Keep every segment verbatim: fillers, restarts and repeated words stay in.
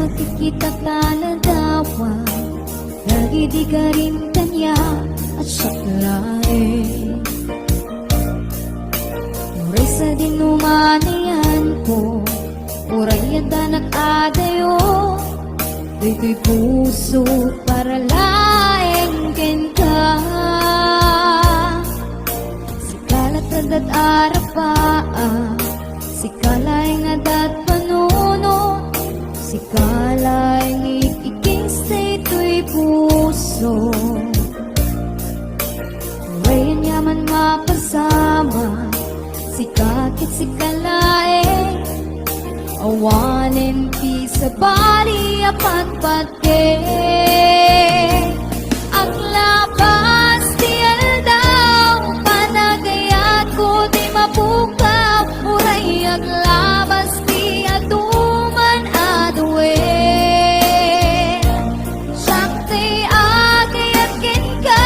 Ti kita taladawa dagidi karin kaniak a siak laeng. Uray sadin umanayanko, uray addanak adayo, daytoy puso para laeng kenka. Sika la ti dat-arapaa, sika laeng a dat-panunot, sika laeng ikikis daytoy puso. Uray aniaman mapasama, sika ket sika laeng. Awanen ti sabali a patpat ket aglabas ti aldaw, panagayatko ti mapukaw, uray aglabas ti aduman a duel. Siak ti agayat kenka,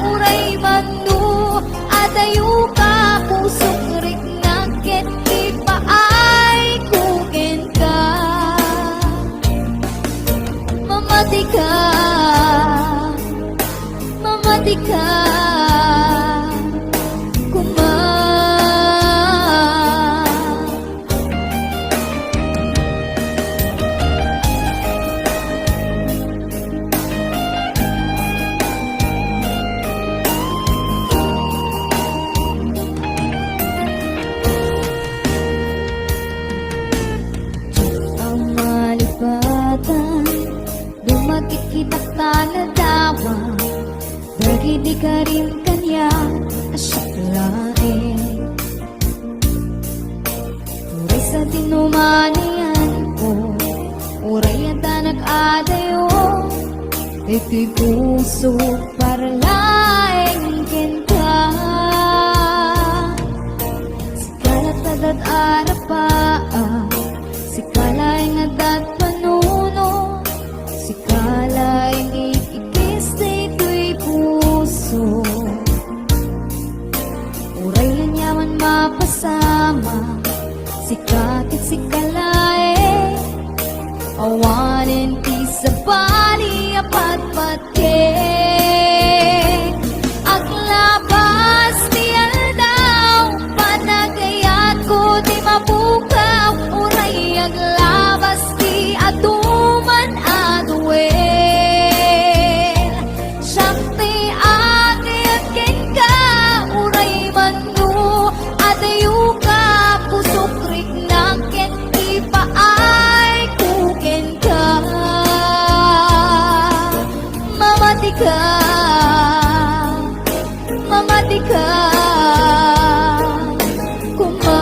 uray mano adayoka, pusok riknak ket ti paayko kenka. Mamatika, mamatika koma. Diak malipatan, dumakit kita taladawa dagidi karin kaniak a siak laeng. Uray sadin umanayanko, uray addanak adayo, daytoy puso para laeng kenka. Sika la ti dat-arapaa, sika laeng a dat-panunot, sika laeng ikikis daytoy puso. Uray aniaman mapasama, sika ket sika laeng. Awanen ti sabali a patpat ket aglabas ti aldaw, panagayatko ti mapukaw, uray aglabas ti aduman a duel. Siak ti agayat kenka, uray mano adayoka, pusok riknak ket ti paayko kenka. Mamatika, mamatika koma.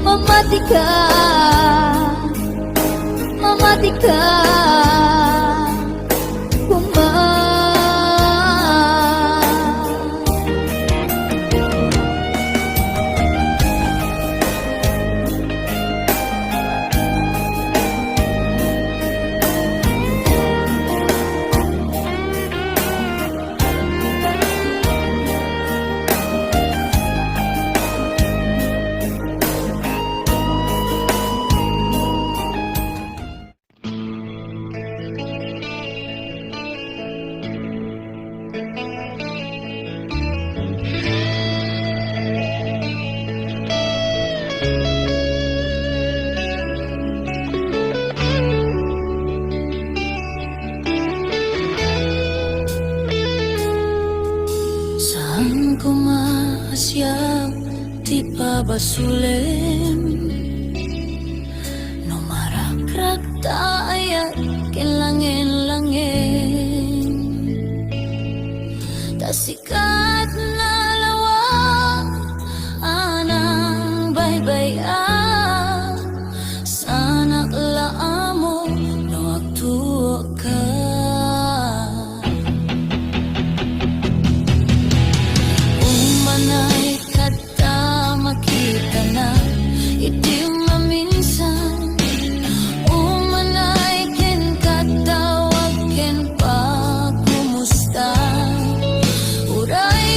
Mamatika, mamatika koma. Saan koma a siak ti pabasolem, no marakrak ta ayat ken langen-langen. Ta sika ti nalawag a nangbaybay-ak, saanak la ammo no agtuokka. Umanay kadta makitanak iti maminsan. Umanay kenka, tawag ken pakumusta. Uray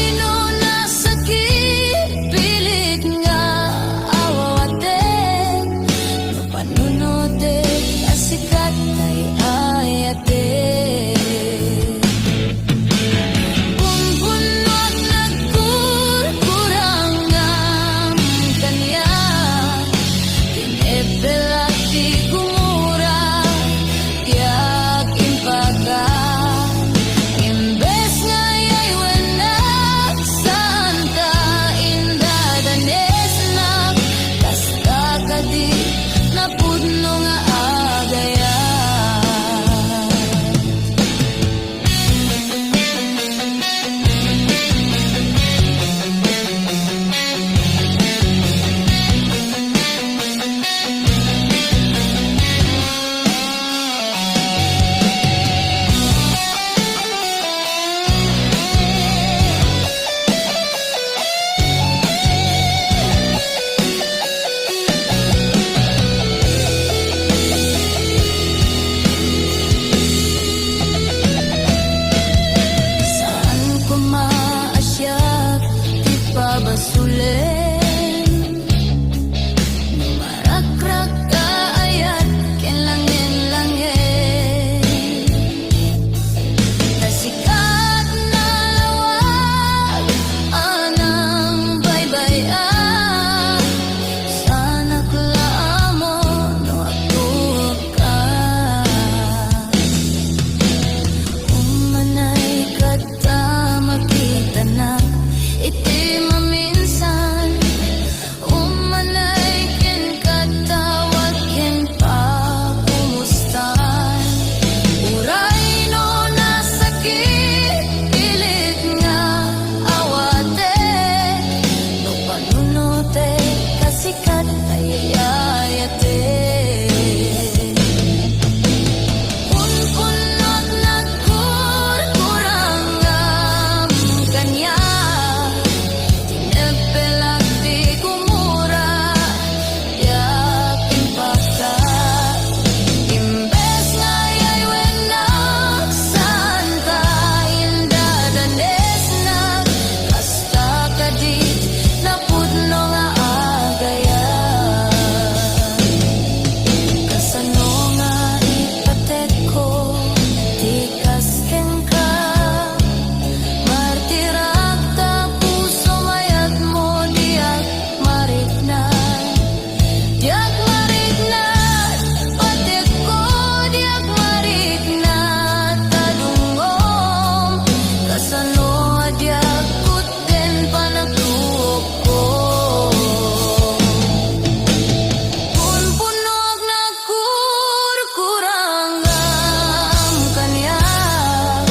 Kat ay ayayate. Punpunot nagkurkurangam kaniak. Tineppelak ti gumura, diak impaka. Imbes nga ayaywennak, saan ka indadanesnak. Kasta kadi napudno nga agayam. Kasano nga ipatekko ti kas kenka? Martirak ta puso, mayatmo, diak marikna. Diak marikna, patekko, diak marikna, ta dungom. Kasano a diak kutten panagtuokko? Punpunok nagkurkurangam kaniak,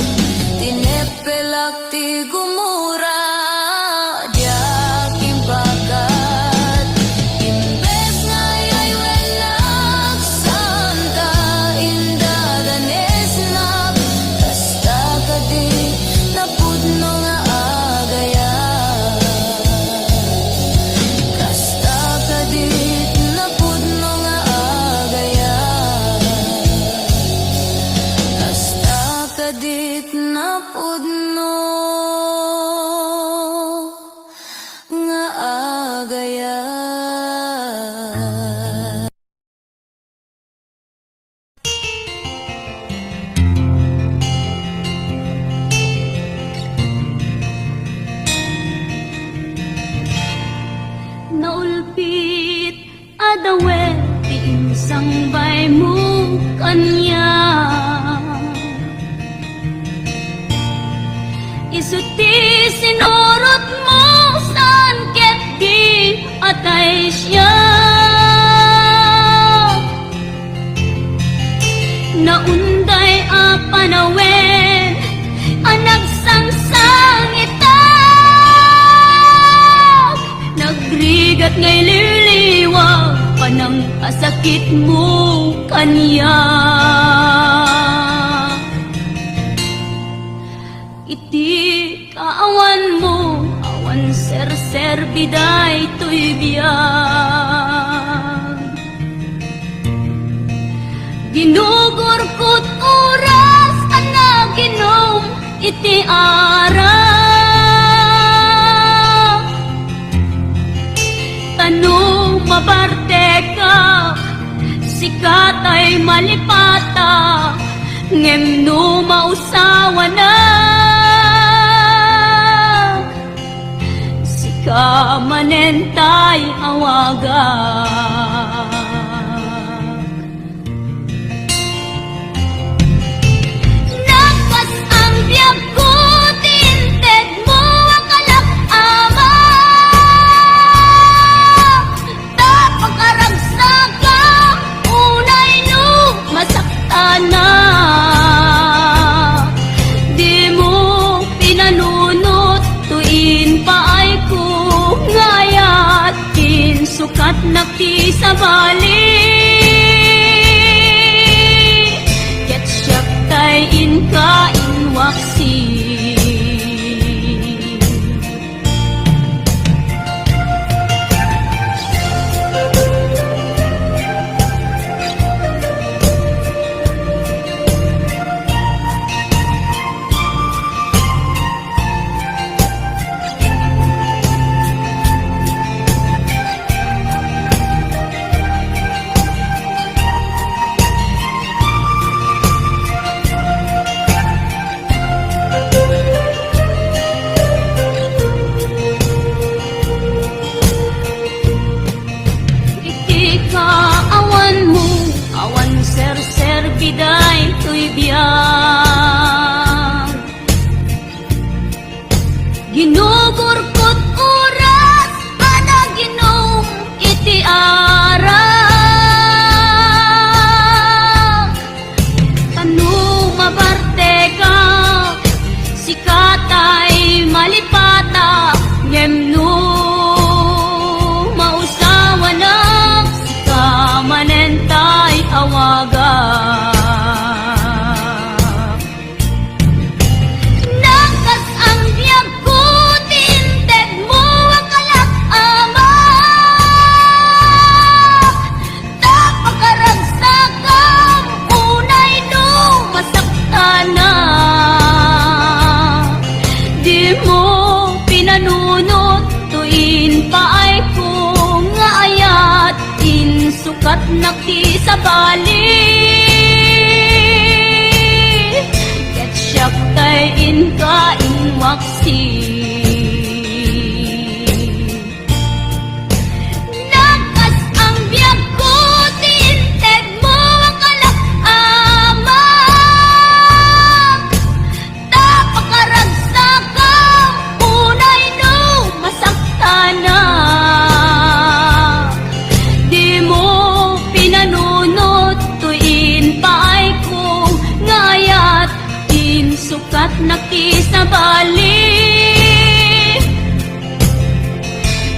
tinep- pelak ti gumura, diak impakat. Imbes nga ayaywennak, saan ka indadanesnak. Kasta kadi napudno nga agayam. Kasta kadi napudno nga agayam. Kasta kadit napudno nga agayam. Naulpit a dawen ti insangbaymo kaniak. Isu ti sinurotmo saan ket di atay siak. Naunday a panawen a nagsangsangitak, nagrigat nga ililiwa panangkasakitmo kaniak. Iti kaawanmo, awan serserbi daytoy biag. Ginugurkot oras a naginom iti arak. Ta no mabartekak, sika tay malipata, ngem no mausawanak, sika manen tay awagak. Nagpas-am biagko ti intedmo a kalak-ama. Ta pakaragsaga unay no masaktanak. Dimo pinanunot to impaayko nga ayat kin sukatnak ti sabali, ket siak tay inka inwaksi. Sukatnak ti sabali, ket siak tay inka inwaksi. Nakas-ang biagko ti intedmo a kalak-ama. Ta pakaragsakam unay no masaktanak. Dimo pinanunot toy impaayko nga ayat, insukatnak ti sabali.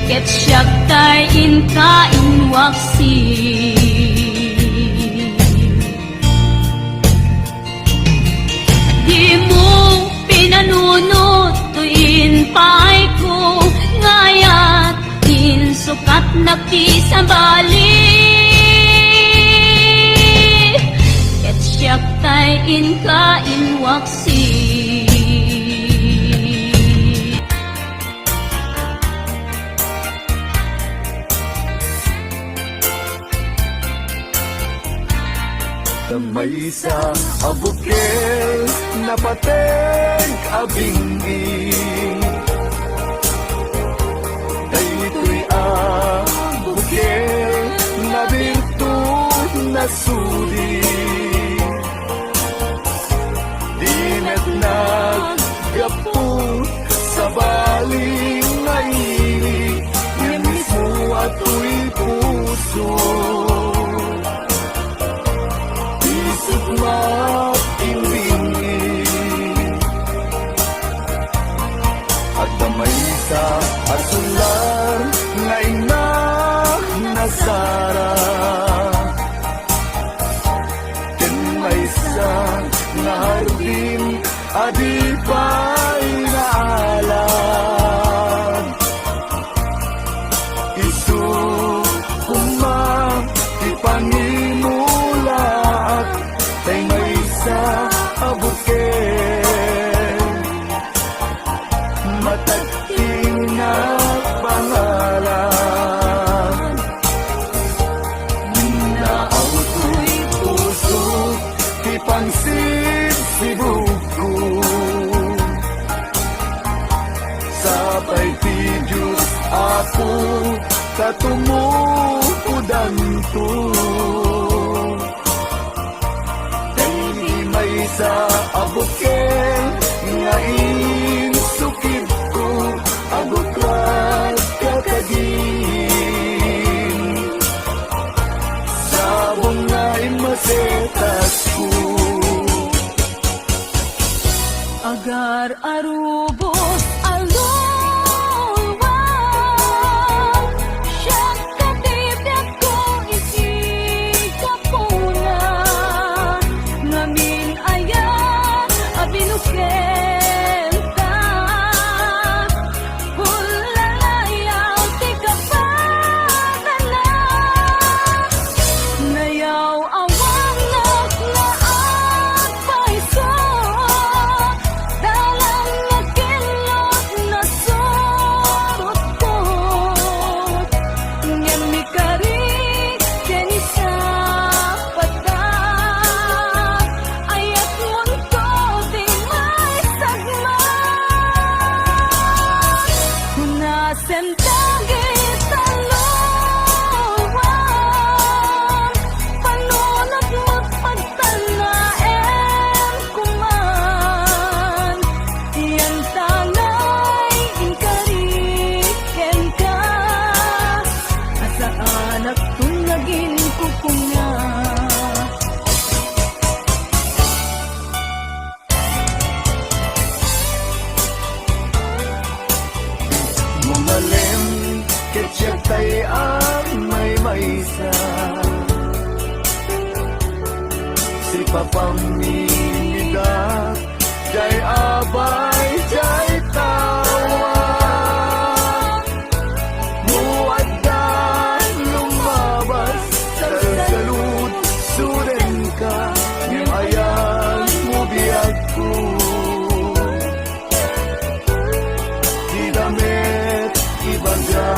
Ket siak tay inka inwaksi. Dimo pinanunot toy impaayko nga ayat, insukatnak ti sabali. Ket siak tay inka inwaksi. Maysa a bukel napateg a bingbing. Daytoy a bukel nabirtud nasudi. Di met naggapu sabali nga ili, ngem mismo a toy puso. Isut' makimbingi. Adda maysa a sular nga inna nasara. Ken maysa nga hardin a di pay naalan. Isu koma ti pangimulaak, tay maysa a bukel. Matagting a pangalan. Naaw toy puso ti pangsibsibugko. Sapay ti Dios, Apo, ta tumukodanto. Daydi maysa a bukel nga insukibko, aguklat ka kadin. Sabong nga immasetasko. Agar arubos a lubong, siak ket ti biagko iti gapuna. Ngamin aya a binukenta, pulalayaw ti kapadana. Nayaw-awangnak nga agpayso, dalan nga kinlot nasurotko. Ngem mikarik ken isapatda, ayatmonto ti maisagma. Kuna Sen dagita luam, panunot met pagtanaem koman, yan ta ngay inkari kenka, a saanakton nga ginkukunga. Mumalen ket siak tay agmaymaysa. Sipapamminida, jay abay, jay tawa. No adda lumabas, salsalud-sudenka, ngem ayanmo biagko. Dida met ibaga.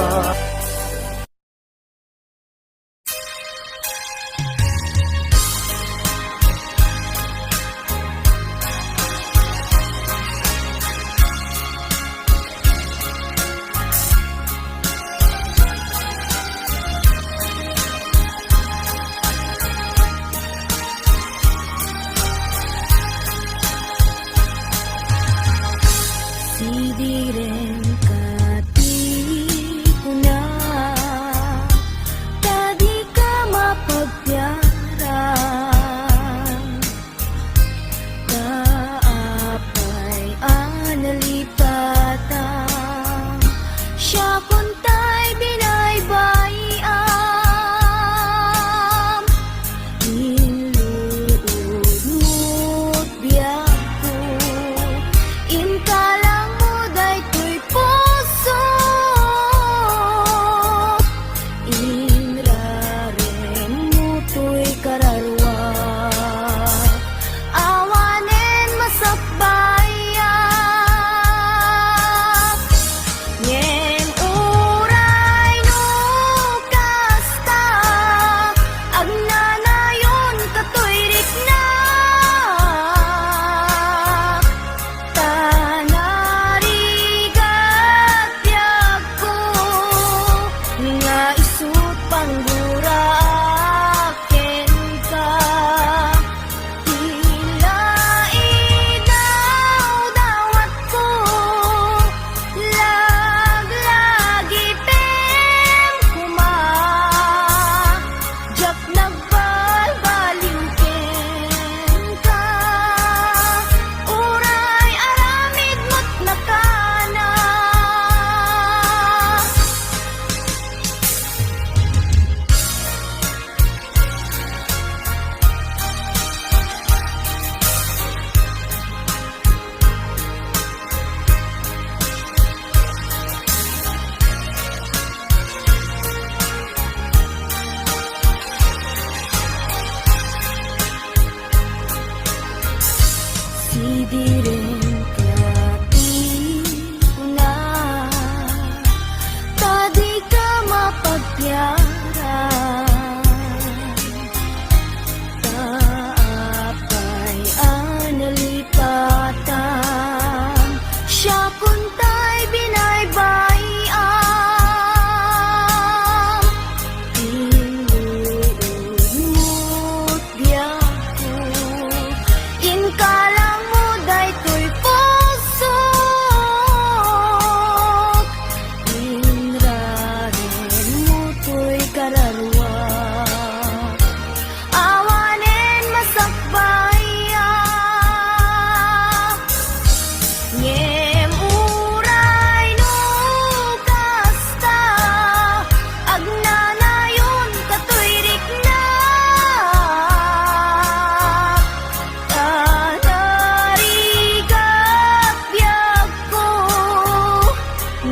Isut' pangguraak kenka, ti laidawdawatko, laglagipem koma. Diak nagbalbaliw kenka, uray aramidmo't nakana. Sidiren ka ti una, ta dika mapagtiaran. Ta apay a nalipatan, siakon tay binaybay-am. Inluodmo't biagko, inkalanmo daytoy pusok, inrarenmo toy kararuak. Awanen masakbayak, ngem uray no kasta, agnanayon katoy riknak. Ta narigat biagko,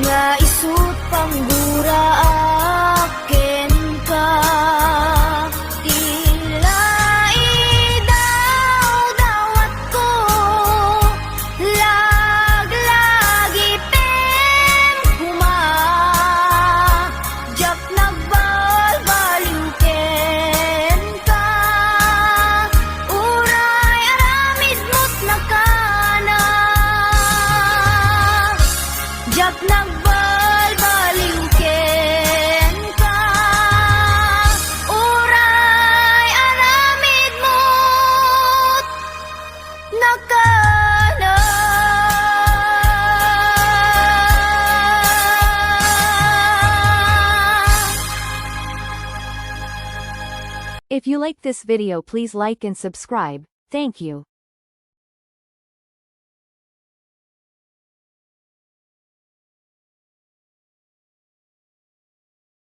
nga isut' pangguraak kenka, ti laidawdawatko, laglagipem koma. Diak nagbalbaliw kenka, uray aramidmo't nakana. Diak nagbalbaliw kenka, uray aramidmo't nakana. If you like this video, please like and subscribe. Thank you.